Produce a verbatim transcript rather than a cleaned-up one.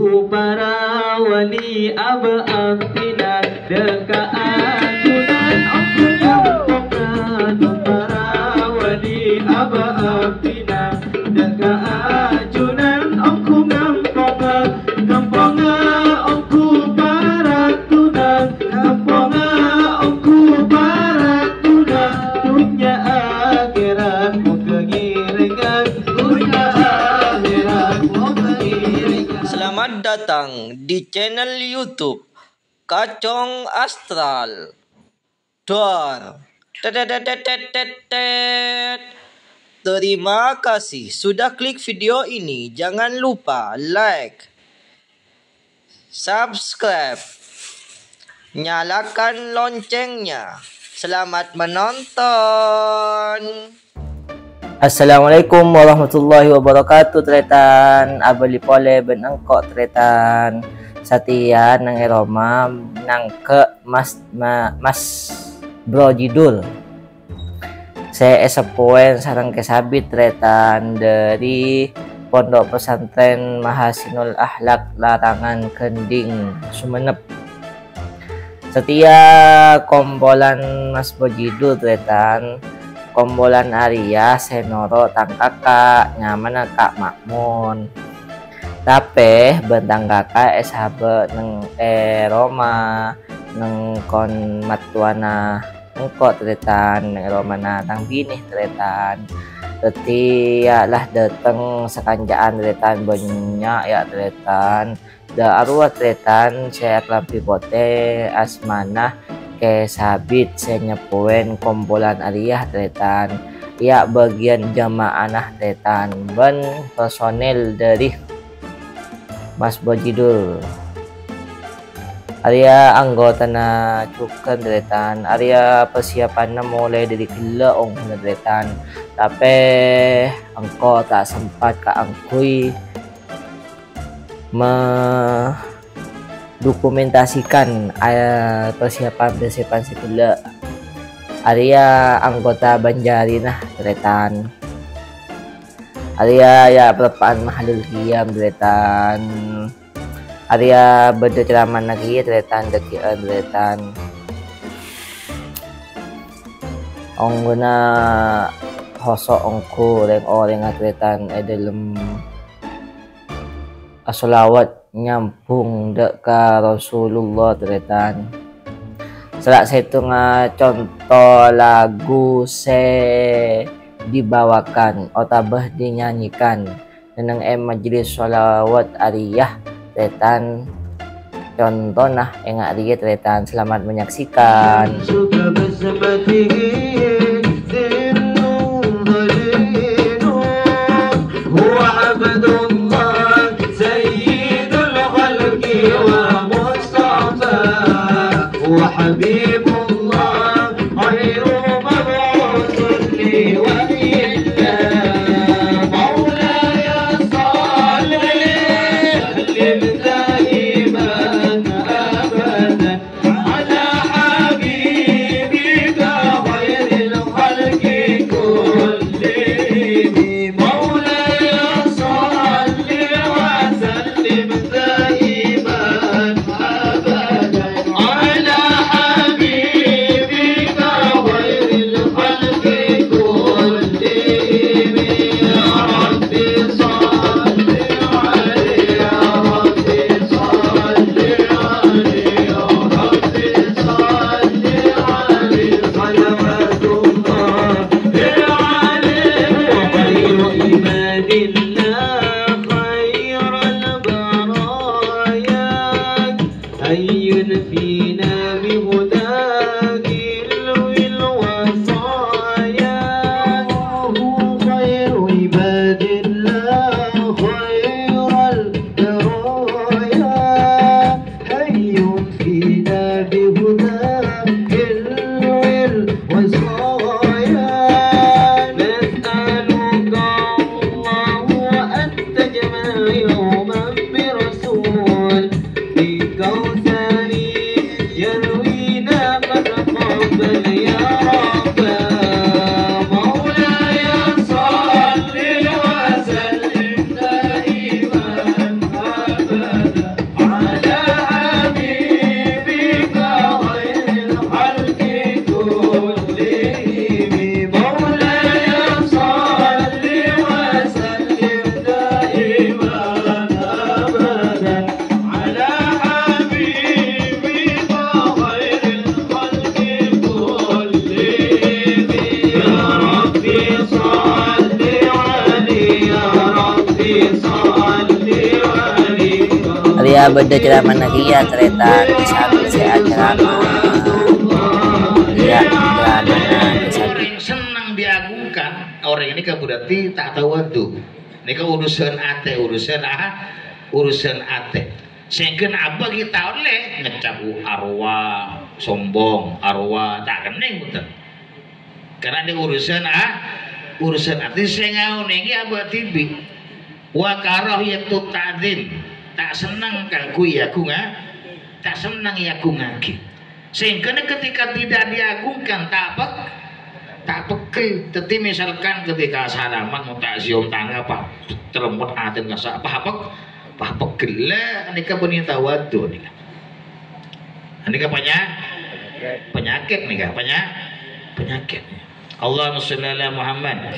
Para wali abâ' abdhina, dâ' ka ajunan ongghu nyamponga. Para wali abâ' abdhina, dâ' ka ajunan ongghu nyamponga. Nyamponga ongghu para tunan, nyamponga ongghu para tunan. Dhunnya akhèrat moghâ ngèrèngan, dhunnya akhèrat moghâ ngèrèngan. Selamat datang di channel YouTube Kacong Astral. Dor. Tet, tet, tet, tet, tet, tet. Terima kasih sudah klik video ini. Jangan lupa like, subscribe, nyalakan loncengnya. Selamat menonton. Assalamualaikum warahmatullahi wabarakatuh, tarètan. Abâli polè bân engko', tarètan. Satèya neng è roma nangghâ' Mas, ma-, Mas Bro Jidul. Sè èseppowèn sareng Kè Sabit, tarètan, dâri Pondok Pesantren Mahasinul Akhlak Larangan Gending, Sumenep. Satèya kompolan Mas Bojidul, tarètan, kompolan arèya sè noro' tang kaka', nyamana Ka' Ma'mun. Tapè bân tang kaka' èsabâ' neng è roma, neng kon mattowana engko', tarètan, neng è romana tang binè, tarètan. Dhâddhi, ya', la dâteng sakanca'an, tarètan, bânnya', ya', tarètan. Dâ' arowa, tarètan, sè akalambhi potè asmana Kè Sabit sè nyeppowèn kompolan arèya, tarètan. Ya', bâgiyân jama'ana, tarètan, bân personil dâri Mas Bojidul. Arèya anggotana jhughân, tarètan. Arèya persiapanna molaè dâri ghellâ' ongghuna, tarètan. Tapè engko' ta' sempat kaangghuy me-, dokumentasikan, eh, persiapan-persiapan sè ghellâ'. Arèya anggota Banjarina, tarètan. Arèya, ya', parappa'an mahallul qiyam, tarètan. Arèya bâdâ ceramana kèya, tarètan, dâgghi'ân, tarètan. Ongghuna hoso' ongghu rèng-orèngnga, tarètan, è dâlem asholawat nyambhung dâ' ka Rasulullah, tarètan. Sala sèttonga conto lagu sè dibawakan otabâ dinyanyikan neng è majelis sholawat arèya, tarètan. Contona enga' rèya, tarètan. Selamat menyaksikan. هو عبد الله سيد الخلق ومصطفى وحبيب الله خير مبعوث لوجه الله. مولاي صل وسلم دائما أبدا على حبيبك خير الخلق كلهم. مولاي صل وسلم دائما أبدا على حبيبك Ya, bâdâ ceramana kèya, tarètan, sabi sè acerama. Ya, ceramana sabi. Orang yang senang diagungkan, orang ini kan berarti tak tawadhu. Ini kan urusan atè, urusan ah, urusan atè. Sehingga apa kita oleh ngecap arwah, sombong, arwah, tak kenning betul. Karena ini urusan ah, urusan atè sing ngaonèngè abâ' dhibi'. Wa karahiyatut ta'dzim, tak seneng kaangghuy agungnga-, tak seneng èagungngaghi. Sehingga ketika tidak diagungkan, tak pek-, tak pegghel. Jadi misalkan ketika salaman, tak cium tangan, apa, terempet atè kasa', apa, apa, apa pegghel. Lah, nèka bânnè tawadhu nèka. Nèka penya-, penyakit nèka, penya-, penyakit. Allahumma sholli ala Muhammad.